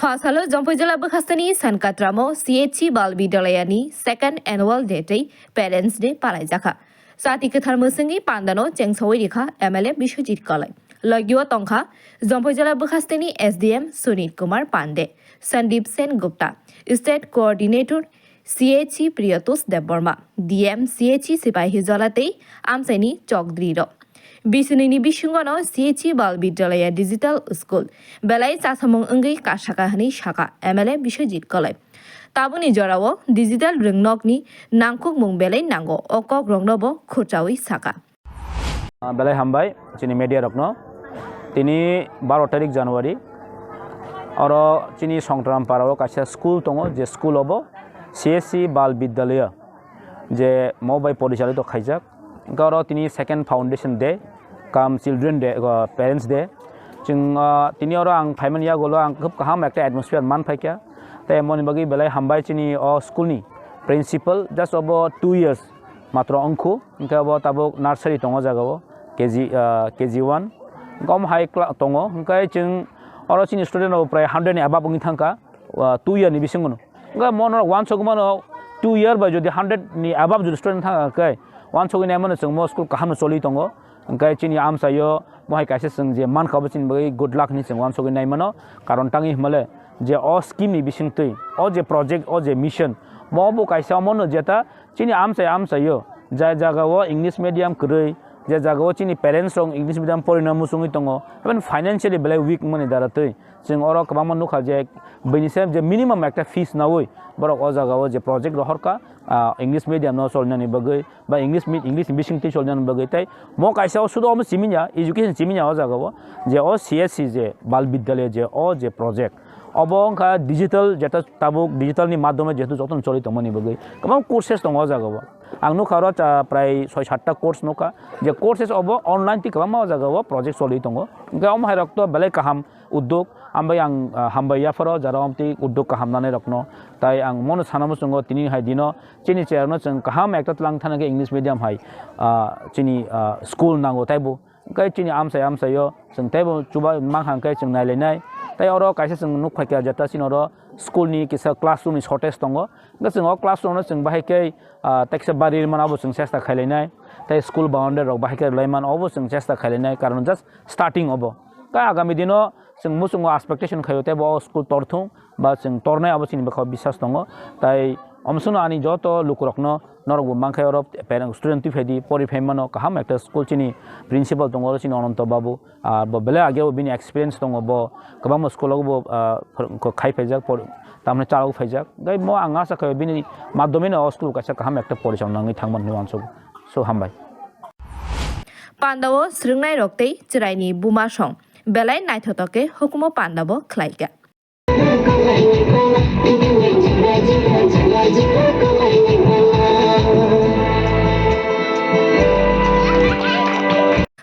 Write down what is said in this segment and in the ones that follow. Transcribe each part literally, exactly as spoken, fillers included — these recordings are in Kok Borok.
Phasalo Jampui jila bwkhasteni Sankatramo C H C Bal Bidyalayani second annual day tei Parents Day palaijakha. Chati kwthar mwswngwi pandano chengsawi rikha M L A Biswajit Kalai. Logio tongkha Jampui jila bwkhasteni S D M Sunit Kumar Pande, Sandeep Sen Gupta, State Coordinator C H C Priyatos Debbarma, D M C H C Sipahi Jola tei amchaini chokdri rok. Bisinini bisingono C H C Bal Bidyalaya Digital School belai chasamung wngwi kasaka hwnwi saka M L A Biswajit Kalai. Tabukni jorao digital rwngnokni nangkukmung belai nango, o kokroknobo khurchawi saka. Ah, belai hambai chini media rokno. Tini baro tarik January. Oro chini Songtram parao kaisa school tongo, je school obo C S C Bal Bidyalaya, je mo bai porichalito khaijak. Hwnkhe oro tini second foundation day, kam children day, ego parents day. Chwng, ah, tini oro ang phaimani yagulo ang khub kaham ekta atmosphere man phaikha. Tei moni bagwi belai hambai chini o school ni principal, just obo two years matro wngkhu, hwnkhe obo tabuk nursery tongo o jaga o, K G, ah, K G one. Hwnkhe omo hai kla-, tongo, hwnkhe chwng oro chini student rok prai hundred ni above wngwi thangkha, ah, two year ni bisingo no. Hwnkhe mono wansugwi mano two year bai jodi hundred ni above jodi student thangkha khe, wansugwi naimano chwng mo school kaham no choli tongo. Hwnkhe chini amchaio mohai kaisa chwng je mankha, bo chini bagwi good luck hinwi chwng wansugwi naimano. Karon tangwi hwnmale je o scheme ni bisingtwi, o je project, o je mission, mo bo kaisa omono jeta chini amchai amchaio, je jagao English medium kwrwi, je jagao chini parents rok English medium porina muchungwi tongo, even financially belai weak wngmani dara twi. Chwng oro kwbangma nukha je bini se je minimum ekta fees naui borok o jagao je project rohorkha, ah, English medium no cholnani bagwi ba English mi-, English ni bisingtwi cholnani bagwi. Tei mo kaisa o sudo omo siminya, education siminya o jagao je o C S C je Bal Bidyalaya je o je project, obo wngkha digital, jeta tabuk digital ni madhyome jehetu jotono choli tongmani bagwi kwbang courses tongo o jagao. Ang nukha oro cha-, prai soi satta course nukha, je courses obo online twi kwbangma o jagao project choli tongo. Hwnkhe omo hai rok to belai kaham uddog, ambai ang, ah, hambai yapharo jara omtwi uddog kaham nanai rokno. Tai ang mono sana muchungo tini hai dino chini cheraino chwng kaham ekta tlang thana khe English medium hai, ah, chini, ah, school nango taibo. Hwnkhe chini amchai amchaio chwng teibo chuba mankha hwnkhe chwng nailainai. Tai oro kaisa chwng nukphaikha jeta chini oro school ni kisa classroom ni shortage tongo. Hwnkhe chwng o classroom no chwng bahai khe, ah, teksa bari rwmano abo chwng chesta khailainai. Tai school boundary rok bahai khe rwlaimano obo chwng chesta khailainai, karon just starting obo. Tai agami dino chwng muchungo expectation khaio teibo o school torthung ba chwng tornai abo chini bwkhao biswas tongo. Tai omswkno ani joto lukurokno norokbo mankhe oro parent student twi phaidi pori phai mano kaham ekta school chini principal tongo oro chini Ananto babu. Ah, bo belai ageo bini experience tongo, bo kwbangma school o bo, ah, phwrwng-, khai phaijak, por-, tamni chalo phaijak. Gai mo ang asa khaio bini madhyome no o school kaisa kaham ekta porichalna nangwi thangmani hinwi uansukgo. So, hambai. Pandao swrwngnairok tei chwraini bumasong belai naithotok khe hukumu pandabo khlaikha.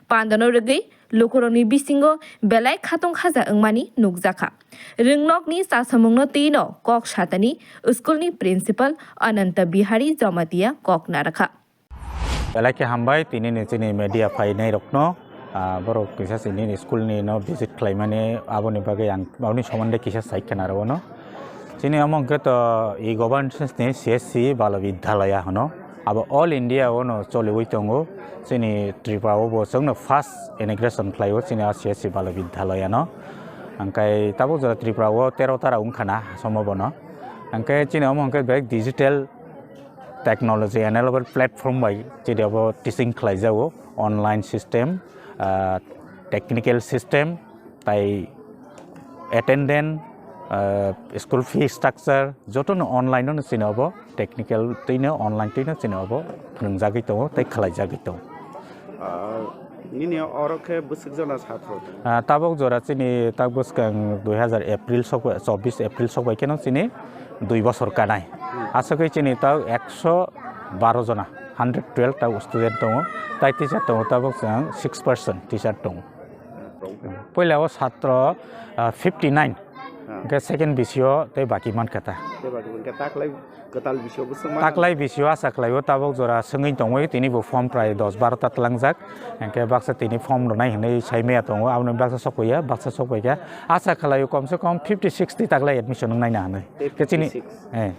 Pandano rwgwi lukurokni bisingo belai khatong khaja wngmani nukjakha. Rwngnokni chasamungno twino kok satani school ni principal Ananta Bihari Jamatia kok narakha. Belai khe hambai tini ni chini media phainai rokno. Ah, borok kisa chini school ni no visit khlaimani, aboni bagwi ang aboni somonde kisa sai khna rw no. Chini omo hwnkhe to e governance ni C S C Bala Vidyalaya hwno. Abo all India o no choliwi tongo. Chini Tripura o bo chwngno first inauguration khlaio chini a C S C Bala Vidyalaya no. Hwnkhe tabuk jora Tripura o tero tara wngkha na somo bono. Hwnkhe chini omo hwnkhe bek digital technology enabled platform bai chini abo teaching khlaijago, online system, ah, technical system, tai attendance, ah, school fee structure, joto no online no chini abo technical twi no online twi no chini abo phwrwngjagwi tongo tei khlaijagwi tongo. Ah, nini oro khe bwswk jona satro? Ah, tabuk jora chini tak bwskang dui hazar April sok bai, chobbish April sok bai kheno chini dui bosor kanai. Hmm. Aswkhe chini tak ekso baro jona, hundred twelve tak student tongo, tai teacher tongo tabuk chwng six percent teacher tongo. Puila o satro, ah, fifty nine, ah, hwnkhe second B C o tei baki mankha ta. Khe ba hwnkhe taklai kwtal bisio bwswk ma taklai bisio asa khlaio tabuk jora swngwi tongwi tini bo form prai dos baro ta tlangjak. Hwnkhe baksa tini form rwnai hwnwi saimaya tongo, aboni baksa sokpaiya, baksa sokpaikha. Asa khlaio komse kom fifty sixty taklai admission wngnaina hwnwi. Khe chini, fifty six. Eh,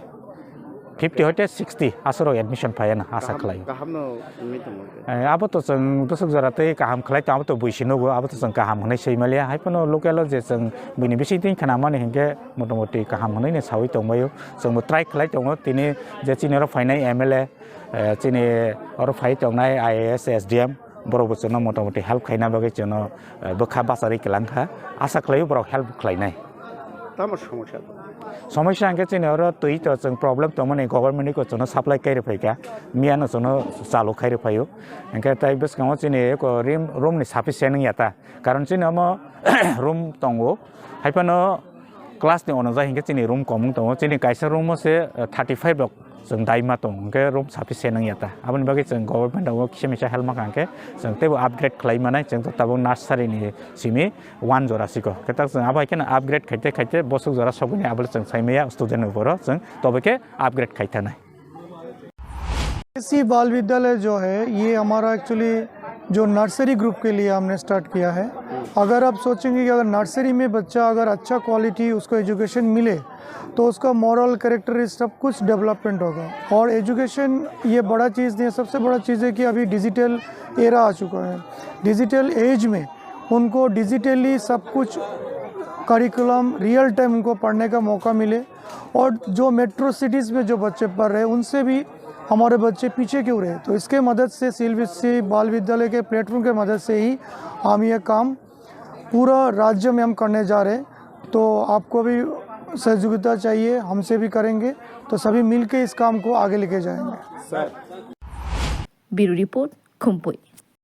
fifty hoite sixty aswrok admission phaiya na asa khlaio. Kahamno wngwi tongo. Eh, abo to chwng bwswk jora tei kaham khlai tong, abo to buisi nugo, abo to chwng kaham hwnwi swi maliya. Hai phano local o je chwng bini bising twi khnamani hinkhe motamoti kaham hwnwi ni sawi tongbaio. Chwngbo try khlai tongo tini je chini oro phainai M L A, eh, chini oro phai tongnai I A S, S D M, borok bo chwngno motamoti help khaina bagwi chwngno, eh, bwkha bacharwi kwlangkha. Asa khlaio borok help khlainai. Tamo somosya tongo? Somosya hwnkhe chini oro twi to chwng problem tongmani, government ni ko chwngno supply khairwi phaikha, miya no chwngno chalu khairwi phaio. Hwnkhe tai bwskango chini eko rim-, room ni sufficient wngya ta, karon chini omo room tongo, hai phano class ni onojai hwnkhe chini room komung tongo, chini kaisa room o se, eh, thirty five rok chwng daima tongo, hwnkhe room sufficient wngya ta. Aboni bagwi chwng government o kisa misa help ma kha hwnkhe chwng teibo upgrade khlai manai, chwng to tabuk nursery ni simi one jora siko. Khe tak chwng abo hai kheno upgrade khaite khaite bosok jora sogwini abo chwng sai maya student ni boro chwng tobo khe upgrade khai thanai. AC बाल विद्यालय जो है, ये हमारा एक्चुअली जो nursery group के लिए हमने स्टार्ट किया है। अगर आप सोचेंगे कि अगर नर्सरी में बच्चा अगर अच्छा क्वालिटी उसको एजुकेशन मिले, तो उसका मॉरल कैरेक्टर सब कुछ डेवलपमेंट होगा। और एजुकेशन ये बड़ा चीज़ नहीं है, सबसे बड़ा चीज़ है कि अभी डिजिटल एरा आ चुका है। डिजिटल एज में उनको डिजिटली सब कुछ करिकुलम रियल टाइम उनको पढ़ने का मौका मिले, और जो मेट्रो सिटीज़ में जो बच्चे पढ़ रहे हैं उनसे भी हमारे बच्चे पीछे क्यों रहे। तो इसके मदद से सीएसबीसी बाल विद्यालय के प्लेटफॉर्म के मदद से ही हम ये काम पूरा राज्य में हम करने जा रहे हैं। तो आपको भी सहयोगिता चाहिए, हमसे भी करेंगे, तो सभी मिलके इस काम को आगे लेके जाएंगे। Bureau Report, Khumpui.